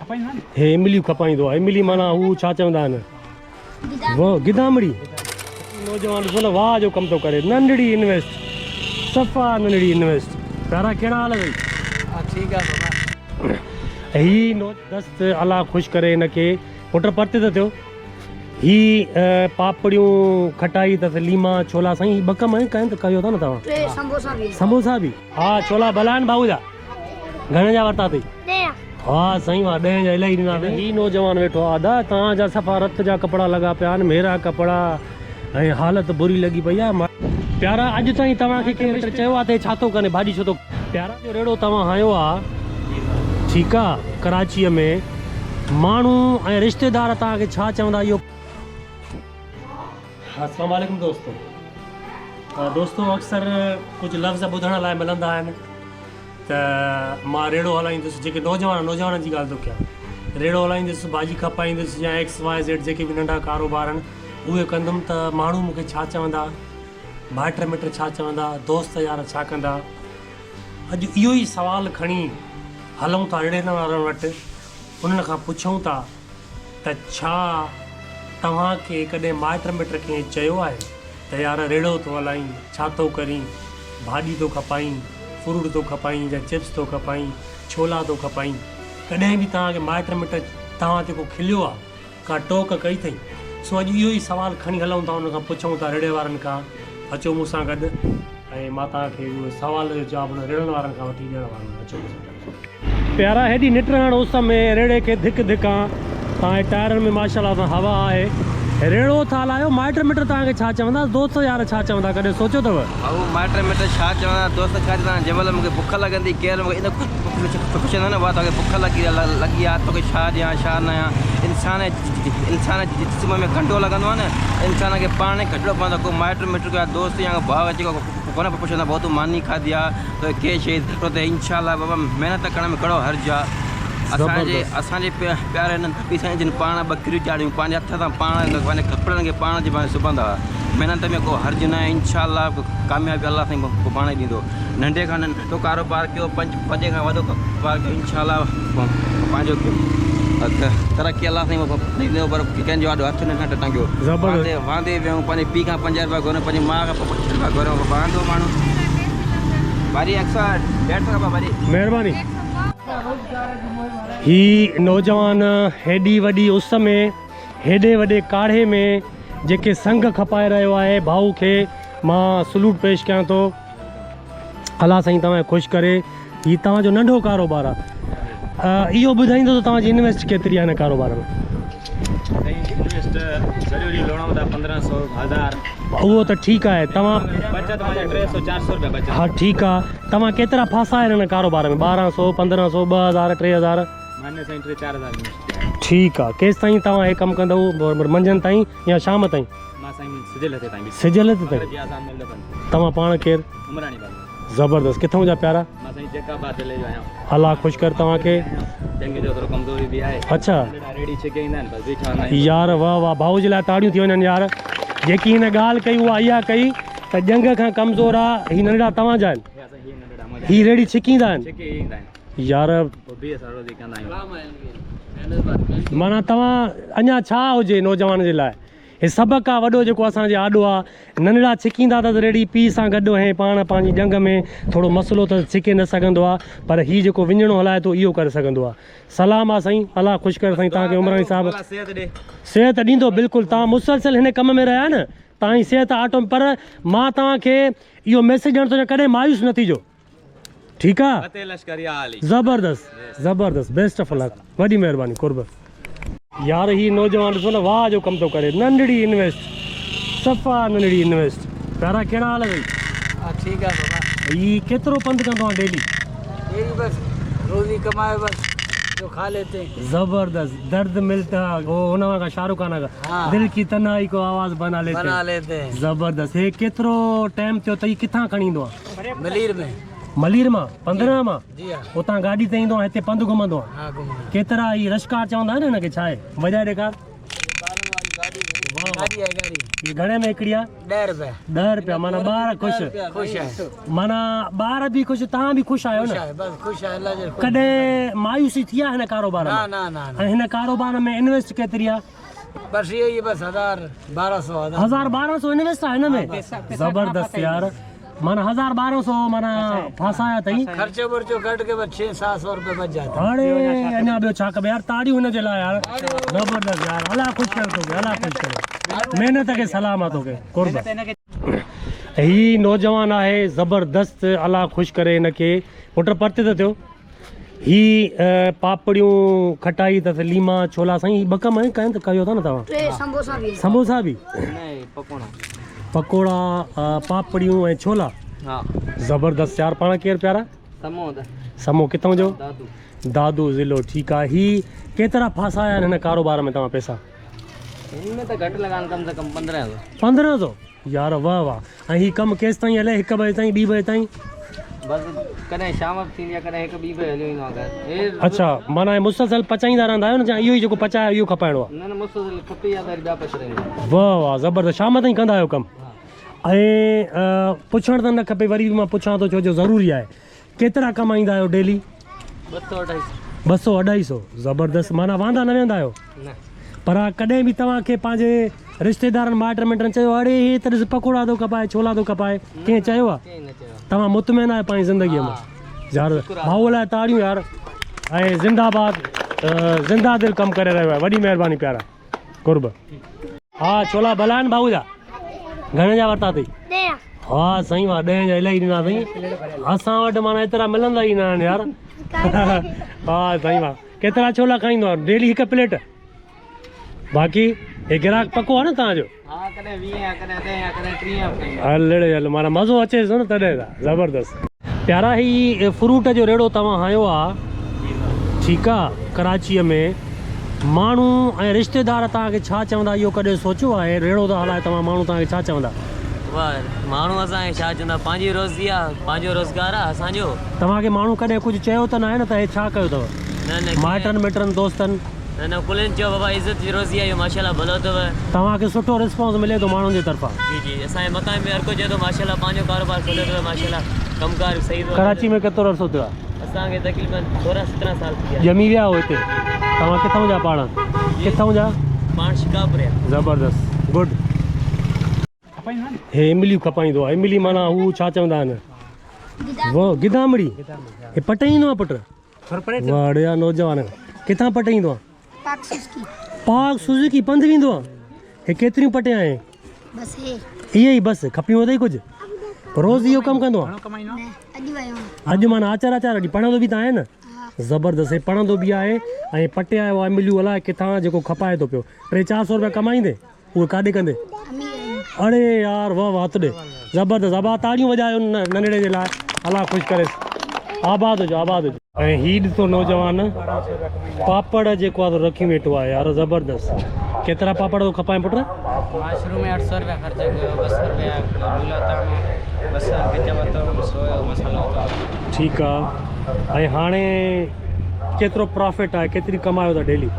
هي امليون کپائيندو آهي املي معنيٰ هو ڇا چوندا آهن گدامڙي. نوجوان ڏسو نه واهه جو ڪم ٿو ڪري ننڍڙي انويسٽ صفا ننڍڙي انويسٽ پيارا ڪهڙا حال اٿئي. ها ٺيڪ آ بابا. هي نو دست الله خوش ڪري هن کي پٽ پرتي ته ٿيو هي پاپڙيون کٽائي اٿس ليما ڇولا سائين هي ٻه ڪم آهن ڪيو ٿا نه توهان ٽي سمبوسا به سمبوسا به ها ڇولا ڀلا آهن ڀائو جا گهڻي جا ورتا اٿئي؟ ها سائين واهه ڏهين جا الاهي ڏنا اٿئي. هي نوجوان ويٺو آ ادا توهان جا صفا رت جا ڪپڙا لڳا پيا آهن ميرا ڪپڙا ۽ حالت بري لڳي پئي آ. پيارا اڄ تائين توهان کي ڪنهن مٽ چيو آ ته هي ڇا ٿو ڪرين ڀاڄي ڇو ٿو. پيارا جو ريڙهو توهان هنيو آ ٺيڪ آ ڪراچيء ۾ ماڻهو ۽ رشتيدار توهان کي ڇا چوندا اهو. السلام عليڪم دوستو دوستو اڪثر ڪجهه لفظ ٻڌڻ لاء ملندا آهن ته مان ريڙهو هلائيندس جيڪي نوجوان نوجوانن جي ڳالهه ٿو ڪيان ريڙهو هلائيندس ڀاڄي کپائيندس يا ايڪس واء زيڊ جيڪي به ننڍا ڪاروبار آهن اهي ڪندم ته ماڻهو مون کي ڇا چوندا مائٽ مٽ ڇا چوندا دوست يار ڇا ڪندا اڄ اهو ئي سوال کڻي هلون ٿا ريڙهن وارن وٽ انهن کان پڇون ٿا ته ڇا توهان کي ڪڏهن مائٽ مٽ ڪنهن چيو آهي ته يار ريڙهو ٿو هلائين، ڇا ٿو ڪرين، ڀاڄي ٿو کپائين، فروٽ ٿو کپائين يا چپس ٿو کپائين، ڇولا ٿو کپائين. ڪڏهن به توهان کي مائٽ مٽ توهان تي ڪو کليو آ، ڪا ٽوڪ ڪئي اٿئي؟ سو اڄ اهو ئي سوال کڻي هلون ٿا انهن کان پڇون ٿا ريڙهي وارن کان اچو مون سان گڏ ۽ مان توهان کي اهو سوال جو جواب انهن ريڙهن وارن کان وٺي ڏيڻ وارو آهيان اچو مون سان گڏ. پيارا هيڏي نٽهڻ اس ۾ ريڙهي کي ڌڪ ڌڪان توهان جي ٽائرن ۾ ماشاءالله سان هوا آهي ريڙهو ٿا هلايو مائٽ مٽ توهان کي ڇا چوندا دوست يار ڇا چوندا ڪڏهن سوچيو اٿو. ڀائو مائٽ مٽ ڇا چوندا دوست ڇا چوندا جنهن مهل مونکي بک لڳندي ڪير مونکي ان پڇندو نه وا توکي بک لڳي لڳي آ توکي ڇا ڏيان ڇا نه ڏيان انسان انسان جي جسم ۾ ڪنڊو لڳندو آ نه انسان کي پاڻ ئي ڪڍڻو پوندو آ ڪو مائٽ مٽ يا دوست يا ڀاء اچي ڪونه پڇندو ڀائو تو ماني کاڌي آ ته ڪي شيء ٿو ته انشاء الله بابا محنت ڪرڻ ۾ ڪهڙو حرج آ اسان جي زبردست. اسان جي پياري نبي سائين جن پاڻ ٻڪريون چاڙهيون پنهنجي هٿ سان پاڻ پنهنجي ڪپڙن کي پاڻ جي سبندا هئا محنت ۾ ڪو حرج نه آهي انشاء الله ڪاميابي الله سائين پاڻ ئي ڏيندو ننڍي کان ننڍو ڪاروبار ڪيو پنج وڏي کان وڏو ڪاروبار ڪيو انشاء الله پنهنجو ترقي الله سائين ڏيندو پر ڪنهن جو آڏو هٿ نه ٽنگيو زبردست. واندي ويهون پنهنجي پيء کان 50 رپيا گهرون پنهنجي ماء کان 25 رپيا گهرون واندو ماڻهو ڀاري اڪ سو ڏيڍ سو کپا ڀاري. مهرباني. هي نوجوان هيڏي وڏي اس ۾ هيڏي وڏي ڪاڙهي ۾ جيڪي سنگ کپائي رهيو آهي ڀائو کي مان سلوٽ پيش ڪيان ٿو. الله سائين توهان کي خوش ڪري. هي توهان جو ننڍو ڪاروبار آ اهو ٻڌائيندو ته توهان جي انويسٽ ڪيتري آ هن ڪاروبار ۾. سائين انويسٽ سڄو ڏينهن لوڻا هوندا 1500 1000. اهو ته ٺيڪ آهي توهان بچت معني 300 400 روپيا بچت. ها ٺيڪ آ توهان ڪيترا ڦاسا آهن هن ڪاروبار ۾ 1200 1500 2000 3000. معني سائين 3 4000 انويسٽ ڪيا آهن. ٺيڪ آ ڪيستائين توهان هي ڪم ڪندؤ منجهند تائين يا شام تائين. مان سائين سج لٿي تائين. سج لٿي تائين. مغرب جي اذان مهل بند. توهان پاڻ ڪير؟ عمراڻي بابو. زبردست ڪٿون جا پيارا. مان سائين جيڪب آباد ضلعي جو آهيان. الله خوش ڪر توهان کي. جنگ جو ٿورو ڪمزوري به آهي. اڇا. ننڍڙا ريڙهي ڇڪي ايندا آهن بس بيٺا هوندا آهيون. يار واه واه ڀائو جي لاء تاڙيون ٿي وڃن يار جيڪي هن ڳالهه ڪئي اها اها ڪئي ته ڄنگهه کان ڪمزور آ هي ننڍڙا توهان جا آهن. هي اسان هي ننڍڙا منهنجا. هي ريڙهي ڇڪيندا آهن. ڇڪي ايندا آهن. يار. پوء به اسان روزي ڪندا آهيون. معنيٰ توهان اڃا ڇا هجي نوجوان جي لاء. هي سڀ ڪا وڏو جيڪو اسان جي آڏو آ، ننڍڙا ڇڪيندا ته ريڙهي پيء سان گڏ ۽ پاڻ پنهنجي ڄنگهه ۾ ٿورو مسئلو ته ڇڪي نه سگهندو آ پر هي جيڪو وڃڻو هلائي ٿو اهو ڪري سگهندو آ. سلام آ سائين الله خوش ڪري سائين توهان کي عمراڻي صاحب صحت ڏيندو بلڪل توهان مسلسل هن ڪم ۾ رهيا نه توهان جي صحت آٽو پر مان توهان کي اهو ميسيج ڏيڻ ٿو چاهيان ڪڏهن مايوس نه ٿيجو. ٺيڪ آ فتح لشڪر يا علي. زبردست زبردست بيسٽ آف لڪ وڏي مهرباني قرب. يار هي نوجوان ڏسو نه واهه جو ڪم ٿو ڪري ننڍڙي انويسٽ صفا ننڍڙي انويسٽ پيارا ڪهڙا حال اٿئي. ها ٺيڪ آ بابا. هي ڪيترو پنڌ ڪندو آهين ڊيلي. ڊيلي بس روزي ڪمائي بس جو کا ليتي هين. زبردست درد ملتا هو هن وانگا شاهرخ خان وانگا دل ڪي تنهائي ڪو آواز بنا ليتي بنا ليتي هين. زبردست هي ڪيترو ٽائيم ٿيو اٿئي ڪٿان کڻي ايندو آهين. ملير ۾. ملير مان؟ پندرهن مان؟ جي ها. اتان گاڏي تي ايندو آهين هتي پنڌ گهمندو آهين؟ ها گهمندو. ڪيترا هي رشڪار چوندا آهن هن کي ڇا آهي؟ وڄائي ڏيکار. واهه. ڳاڙهي آهي ڳاڙهي. هي گهڻي ۾ هڪڙي آ؟ ڏهه روپيا. 10 روپيا معنيٰ ٻار خوش. خوش آهي. معنيٰ ٻار به خوش توهان به خوش آهيو نه؟ خوش آهي بس خوش آهي الله جي. ڪڏهن مايوسي ٿي آهي هن ڪاروبار ۾؟ نه نه نه نه. ۽ هن ڪاروبار ۾ انويسٽ ڪيتري آ؟ بس اهو ئي بس هزار ٻارهن سو هزار. 1000 1200 انويسٽ آ هن ۾؟ زبردست يار معنيٰ هزار ٻارهن سو معنيٰ ڦاسايا اٿئي. خرچو برچو ڪڍ ڪي بس ڇهه سات سو روپيا بچ جاتا. هاڻي اڃا ٻيو ڇا کپي يار تاڙيون هن جي لاء يار زبردست يار الله خوش ڪري توکي الله خوش ڪري محنت کي سلام آ توکي قرب. هي نوجوان آهي زبردست الله خوش ڪري هن کي پٽ پرتي ته ٿيو. هي پاپڙيون کٽائي اٿس ليما ڇولا سائين هي ٻه ڪم آهن ڪيا ته ڪيو ٿا نه توهان ٽي سمبوسا به سمبوسا به نه پڪوڙا پڪوڙا پاپڙيون ۽ ڇولا ها زبردست يار پاڻ ڪير پيارا سمو ته سمو ڪٿون جو دادو دادو ضلعو ٺيڪ آهي هي ڪيترا ڦاسايا آهن هن ڪاروبار ۾ توهان پئسا هن ۾ ته گهٽ لڳا آهن ڪم سي ڪم 1500 1500 يار واه واه ۽ هي ڪم ڪيستائين هلي هڪ بجي تائين ٻي بجي تائين؟ بس ڪڏهن شام به ٿيندي آهي ڪڏهن هڪ ٻي بجي هليو ايندو آهيان گهر. اڇا معنيٰ هي مسلسل پچائيندا رهندا آهيو نه يا اهو ئي جيڪو پچايو اهو کپائڻو آهي؟ نه نه مسلسل کپي يا ته وري ٻيا پچرائيندا آهيون. واه واه زبردست شام تائين ڪندا آهيو ڪم ۽ پڇڻ ته نه کپي وري به مان پڇان ٿو ڇو جو ضروري آهي ڪيترا ڪمائيندا آهيو ڊيلي؟ ٻه سؤ اڍائي سؤ. ٻه سؤ اڍائي سؤ زبردست معنيٰ واندا نه ويهندا آهيو؟ نه. پر ڪڏهن به توهان کي پنهنجي رشتيدارن مائٽن مٽن چيو اڙي هي ته ڏس پڪوڙا ٿو کپائي ڇولا ٿو کپائي ڪنهن چيو آهي؟ ڪنهن نه چيو آهي. توهان مطمئن آهيو پنهنجي زندگيء مان؟ يار ڀائو لاء تاڙيون يار ۽ زنده باد زنده دل ڪم ڪري رهيو آهي وڏي مهرباني پيارا قرب. ها ڇولا ڀلا آهن ڀائو جا گهڻي جا ورتا اٿئي؟ ها سائين واهه ڏهين جا الاهي ڏنا اٿئي اسان وٽ معنيٰ ايترا ملندا ئي نه آهن يار ها سائين واهه ڪيترا ڇولا کائيندو آهين ڊيلي هڪ پليٽ باقي هي گراهڪ پڪو آهي نه توهان جو ها ڪڏهن 20 آ ڪڏهن 10 آ ڪڏهن 30 آ هل ڙي هل معنيٰ مزو اچيس ٿو نه تڏهن ته زبردست پيارا هي فروٽ جو ريڙو توهان هنيو آ ٺيڪ آ ڪراچيء ۾ ماڻهو ۽ رشتيدار توهان کي ڇا چوندا اهو ڪڏهن سوچيو آهي ريڙو ٿا هلائي توهان ماڻهو توهان کي ڇا چوندا. واهه ماڻهو اسان کي ڇا چوندا پنهنجي روزي آ پنهنجو روزگار آ اسان جو. توهان کي ماڻهو ڪڏهن ڪجهه چيو ته ناهي نه ته هي ڇا ڪيو اٿو نه نه مائٽن مٽن دوستن. نه نه ڪلين چيو بابا عزت جي روزي آ اهو ماشاءالله ڀلو اٿو. توهان کي سٺو رسپانس ملي ٿو ماڻهن جي طرفان. جي جي اسان جي مقام ۾ هر ڪو چئي ٿو ماشاءالله پنهنجو ڪاروبار کوليو اٿو ماشاءالله ڪم ڪار به صحيح ٿو هلي. ڪراچي ۾ ڪيترو عرصو ٿيو آ. اسان کي تقريبن 16 17 سال ٿي ويا. ڄمي ويا آهيو هتي. توهان ڪٿئون جا پاڻ ڪٿئون جا. پاڻ شڪارپور جا. زبردست گڊ. هي امليون کپائيندو آ املي معنيٰ هو ڇا چوندا آهن وو گدامڙي هي پٽائيندو آ پٽ واھ ڙي يا نوجوان ڪٿان پٽائيندو آ پاڪ سوزڪي پاڪ سوزڪي پنڌ ويندو آ هي ڪيتريون پٽي آهين بس هي اهي ئي بس کپيون اٿئي ڪجهه روز اهو ڪم ڪندو آ اڄ ويو اڄ معنيٰ آچر آچار ڏينهن پڙهندو به ته آهي نه زبردست هي پڙهندو به آهي ۽ پٽي آيو آهي مليون الائي ڪٿان جيڪو کپائي ٿو پيو ٽي چار سو روپيا ڪمائيندي اهي ڪاڏي ڪندي اڙي يار واه واه هٿ ڏي زبردست ابا تاڙيون وڄايو ننڍڙي جي لاء الله خوش ڪريس آباد هجو آباد هجو. ۽ هي ڏسو نوجوان پاپڙ جيڪو آ سو رکيون ويٺو آ يار زبردست ڪيترا پاپڙ ٿو کپائين پٽ. مان شروع ۾ 800 روپيا خرچ ڪيو 200 روپيا لولا تام 200 کچا ورتو سويو مسالو ورتو. ٺيڪ آ ۽ هاڻي ڪيترو پرافٽ آهي ڪيتري ڪمايو ٿا ڊيلي.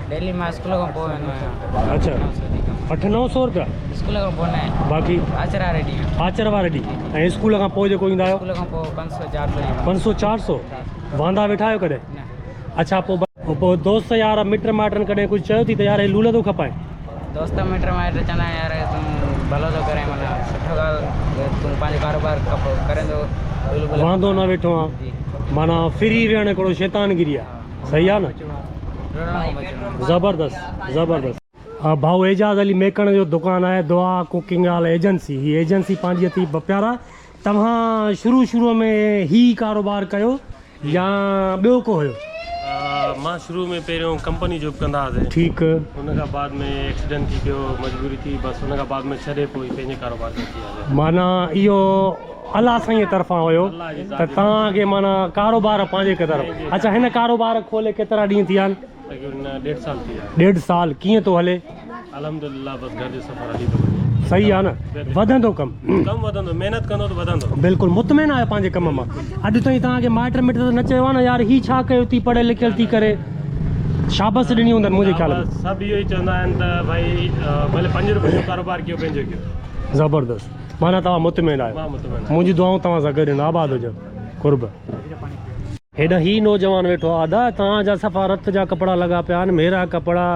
ڊيلي مان اسڪول کان پوء ويندو آهيان. اڇا اٺ نو سو روپيا. اسڪول کان پوء نه. باقي آچر واري ڏينهن. آچر واري ڏينهن ۽ اسڪول کان پوء جيڪو ايندا آهيو. اسڪول کان پوء پنج سو چار سو ايندو. پنج سو چار سو واندا ويٺا آهيو ڪڏهن؟ نه. اڇا پوء پوء دوست يار مٽ مائٽن ڪڏهن ڪجهه چيو ٿي ته يار هي لولو ٿو کپائين؟ دوست مٽ مائٽ چوندا آهن يار تون ڀلو ٿو ڪرين معنيٰ سٺو ڳالهه تون پنهنجو ڪاروبار ڪرين ٿو لولو ڀلو وانڌو نه ويٺو آهان معنيٰ فري ويهڻ هڪڙو شيطان گيري آهي صحيح آهي نه؟ زبردست زبردست. ڀائو اعجاز علي ميڪڻ جو دڪان آهي دعا ڪوڪنگ آل ايجنسي هي ايجنسي پنهنجي اٿي پيارا توهان شروع شروع ۾ هي ڪاروبار ڪيو يا ٻيو ڪو هيو. مان شروع ۾ پهريون ڪمپني جاب ڪندا هئاسين. ٺيڪ. ان کان بعد ۾ ايڪسيڊنٽ ٿي پيو مجبوري ٿي بس ان کان بعد ۾ ڇڏي پوء پنهنجي ڪاروبار تي اچي وياسين. معنيٰ اهو الله سائين جي طرفان هيو ته توهان کي معنيٰ ڪاروبار پنهنجي طرف اڇا هن ڪاروبار کولي ڪيترا ڏينهن ٿي ويا آهن؟ تقريبن ڏيڍ سال ٿي ويا. ڏيڍ سال ڪيئن ٿو هلي؟ الحمدلله بس گهر جو سفر هلي ٿو وڃي. صحيح آ نه وڌندو ڪم. ڪم وڌندو محنت ڪندو ته وڌندو. بلڪل مطمئن آهيو پنهنجي ڪم مان اڄ تائين توهان کي مائٽ مٽ ته نه چيو آ نه يار هي ڇا ڪيو ٿي پڙهيل لکيل ٿي ڪري شابس ڏني هوندن منهنجي خيال ۾. سڀ اهو ئي چوندا آهن ته ڀائي ڀلي پنج روپين جو ڪاروبار ڪيو پنهنجو ڪيو. زبردست معنيٰ توهان مطمئن آهيو. مان مطمئن آهيان. منهنجون دعائون توهان سان گڏ آهن آباد هجو قرب. هيڏانهن هي نوجوان ويٺو آهي ادا توهان جا صفا رت جا ڪپڙا لڳا پيا آهن ميرا ڪپڙا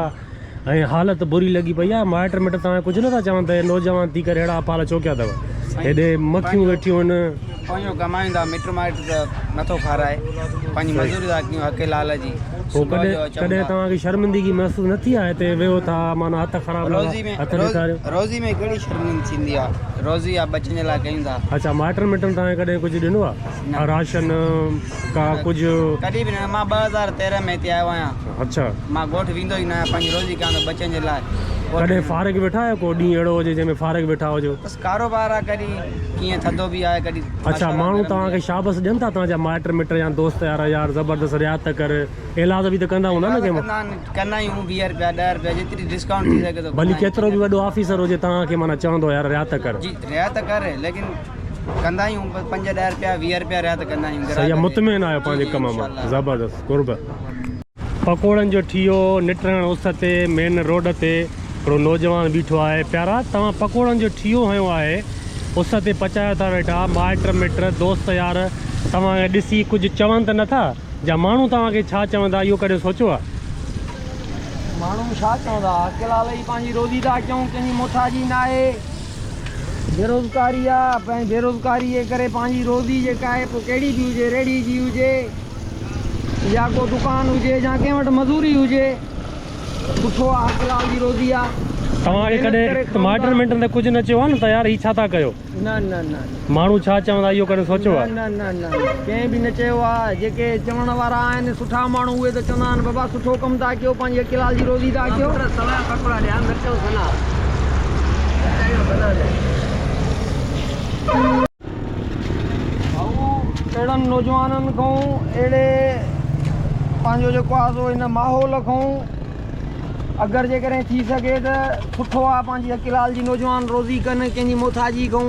۽ حالت بري لڳي پئي آهي مائٽ مٽ توهان کي ڪجهه نٿا چون ته نوجوان ٿي ڪري اهڙا افعال ڇو ڪيا اٿو هيڏي مکيون ويٺيون آهن. پنهنجو ڪمايون ٿا مٽ مائٽ ته نٿو کارائي پنهنجي مزوري ٿا ڪيون حق لال جي پوء صبح ڪڏهن جو اچون ڪڏهن ٿا. توهان کي شرمندگي محسوس نه ٿي آهي هتي ويهو ٿا معنيٰ هٿ خراب لڳا روزي ۾ هٿ ڏيکاريو. روزي ۾ ڪهڙي شرمندگي ٿيندي آ روزي آ ٻچن جي لاء ڪيون ٿا. اڇا مائٽن مٽن توهان کي ڪڏهن ڪجهه ڏنو آ نه. راشن ڪا ڪجهه. ڪڏهن به نه مان 2013 ۾ هتي آيو آهيان. اڇا. مان ڳوٺ ويندو ئي نه آهيان پنهنجي روزي ڪيان ٿو ٻچن جي لاء. ڪڏهن فارغ ويٺا آهيو ڪو ڏينهن اهڙو هجي جنهن ۾ فارغ ويٺا هجو. بس ڪاروبار آ ڪڏهن ڪيئن ٿڌو به آهي ڪڏهن. اڇا ماڻهو توهان کي شابس ڏين ٿا توهان جا مائٽ مٽ يا دوست يار يار زبردست رعايت ڪر ايلاز به ته ڪندا هوندا نه ڪنهن مهل. ڪندا آهيون 20 رپيا 10 رپيا جيتري ڊسڪائونٽ ٿي سگهي ٿو. ڀلي ڪيترو به وڏو آفيسر هجي توهان کي معنيٰ چوندو يار رعايت ڪر. جي رعايت ڪر ليڪن ڪندا آهيون 5 10 رپيا 20 رپيا رعايت ڪندا آهيون. صحيح آ مطمئن آهيو پنهنجي ڪم مان زبردست قرب. پڪوڙن جو ٺيهو نٽهڻ اس تي مين روڊ تي هڪڙو نوجوان بيٺو آهي پيارا توهان پڪوڙن جو ٺيهو هنيو آهي اس تي پچايو ٿا ويٺا مائٽ مٽ دوست يار توهان کي ڏسي ڪجهه چون ته نٿا جا ماڻهو توهان کي ڇا چوندا اهو ڪڏهن سوچيو آهي. ماڻهو ڇا چوندا اڪيلا لهي پنهنجي روزي ٿا ڪيون ڪنهن جي محتاجي ناهي بيروزگاري آ پنهنجي بيروزگاري جي ڪري پنهنجي روزي جيڪا آهي پوء ڪهڙي به هجي ريڙهي جي هجي يا ڪو دڪان هجي يا ڪنهن وٽ مزوري هجي سٺو آ حق حلال جي روزي آ. توهان کي ڪڏهن مائٽن مٽن ته ڪجهه نه چيو آ نه ته يار هي ڇا ٿا ڪيو؟ نه نه نه. ماڻهو ڇا چوندا اهو ڪڏهن سوچيو آ؟ نه نه نه نه ڪنهن به نه چيو آ جيڪي چوڻ وارا آهن سٺا ماڻهو اهي ته چوندا آهن بابا سٺو ڪم ٿا ڪيو پنهنجي حق حلال جي روزي ٿا ڪيو. سوا پڪوڙا ڏيان مرچون سنا. ڀائو اهڙن نوجوانن کان اهڙي پنهنجو جيڪو آهي سو هن ماحول کان اگر جيڪڏهن ٿي سگهي ته سٺو آهي پنهنجي حق حلال جي نوجوان روزي ڪن ڪنهن جي محتاجي کان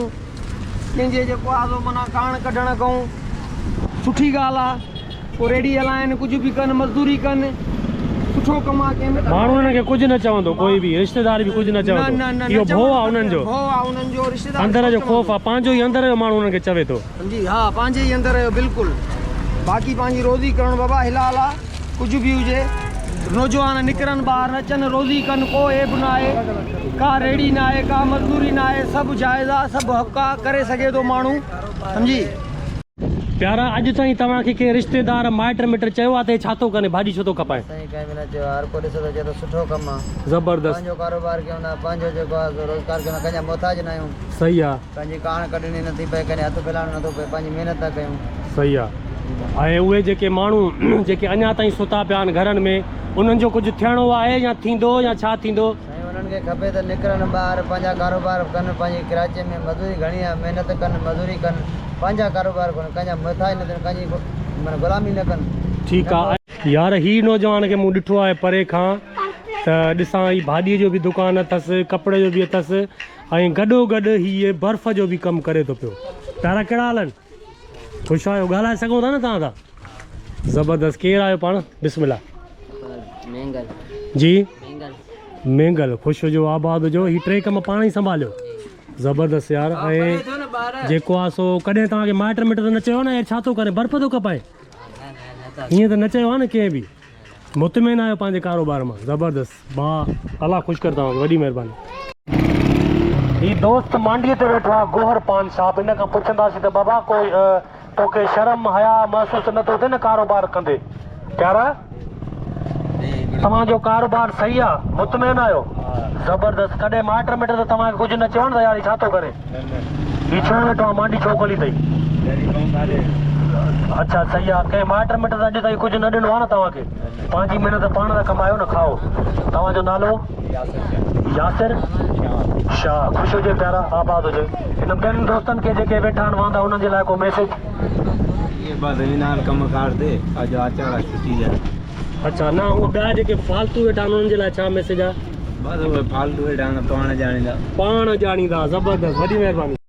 ڪنهن جي جيڪو آهي سو معنيٰ ڪاڻ ڪڍڻ کان سٺي ڳالهه آهي پوء ريڙهي هلائن ڪجهه به ڪن مزدوري ڪن سٺو ڪم آ ڪنهن ۾ ماڻهو انهن کي ڪجهه نه چوندو ڪوئي به رشتيدار به ڪجهه نه چوندو اهو ڀوء آ انهن جو ڀوء آ انهن جو رشتيدار اندر جو خوف آ پنهنجو ئي اندر جو ماڻهو انهن کي چوي ٿو. جي ها پنهنجي ئي اندر جو بلڪل باقي پنهنجي روزي ڪرڻ بابا حلال آ ڪجهه به هجي نوجوان نڪرن ٻاهر اچن روزي ڪن ڪو عيب نه آهي ڪا ريڙهي نه آهي ڪا مزدوري نه آهي سڀ جائز آ سڀ حق آ ڪري سگهي ٿو ماڻهو سمجهي. پيارا اڄ تائين توهان کي ڪنهن رشتيدار مائٽ مٽ چيو آ ته هي ڇا ٿو ڪرين ڀاڄي ڇو ٿو کپائين. سائين ڪنهن به نه چيو آ هر ڪو ڏسي ٿو چئي ٿو سٺو ڪم آ. زبردست. پنهنجو ڪاروبار ڪيون ٿا پنهنجو جيڪو آ سو روزگار ڪيون ٿا ڪنهن جا محتاج نه آهيون. صحيح آ. پنهنجي ڪاڻ ڪڍڻي نه ٿي پئي ڪنهن هٿ ڦيلائڻو نه ٿو پئي پنهنجي محنت ٿا ڪيون. صحيح آ ۽ اهي جيڪي ماڻهو جيڪي اڃا تائين ستا پيا آهن گهرن ۾ انهن جو ڪجهه ٿيڻو آهي يا ٿيندو يا ڇا ٿيندو. سائين انهن کي کپي ته نڪرن ٻاهر پنهنجا ڪاروبار ڪن پنهنجي ڪراچي ۾ مزوري گهڻي آهي محنت ڪن مزوري ڪن پنهنجا ڪاروبار ڪن ڪنهن جا محتاج نه ٿين ڪنهن جي معنيٰ غلامي نه ڪن. ٺيڪ آ يار هي نوجوان کي مون ڏٺو آهي پري کان ته ڏسان هي ڀاڄي جو به دڪان اٿس ڪپڙي جو به اٿس ۽ گڏو گڏ هي برف جو به ڪم ڪري ٿو پيو پيارا ڪهڙا حال آهن خوش آهيو ڳالهائي سگهو ٿا نه توهان سان زبردست ڪير آهيو پاڻ بسم الله مينگل جي مينگل مينگل خوش هجو آباد هجو هي ٽي ڪم پاڻ ئي سنڀاليو زبردست يار ۽ جيڪو آ سو ڪڏهن توهان کي مائٽ مٽ ته نه چيو نه يار ڇا ٿو ڪرين برف ٿو کپائين ائين ته نه چيو آ نه ڪنهن به مطمئن آهيو پنهنجي ڪاروبار مان زبردست ڀاء الله خوش ڪري توهان کي وڏي مهرباني. هي دوست مانڊيء تي ويٺو آهي گوهر پان صاحب ان کان پڇنداسين ته بابا ڪو توکي شرم حياء محسوس نه ٿو ٿئي نه ڪاروبار ڪندي پيارا توهان جو ڪاروبار صحيح آ مطمئن آهيو زبردست ڪڏهن مائٽ مٽ ته توهان کي ڪجهه نه چيو نه ته يار هي ڇا ٿو ڪري هي ڇو ويٺو آ مانڊي ڇو کولي اٿئي اڇا صحيح آ ڪنهن مائٽ مٽ ته اڄ تائين ڪجهه نه ڏنو آ نه توهان کي پنهنجي محنت پاڻ ٿا ڪمايو نه کائو توهان جو نالو ياسر شاهه خوش هجي پيارا آباد هجي هن ٻين دوستن کي جيڪي ويٺا آهن واندا انهن جي لاء ڪو ميسيج بس ويندا آهن ڪم ڪار تي اڄ آچار آ ڇٽي جا اڇا نه هو ٻيا جيڪي فالتو ويٺا آهن انهن جي لاء ڇا ميسيج آ بس اهي فالتو ويٺا آهن پاڻ ڄاڻيندا پاڻ ڄاڻيندا زبردست وڏي مهرباني.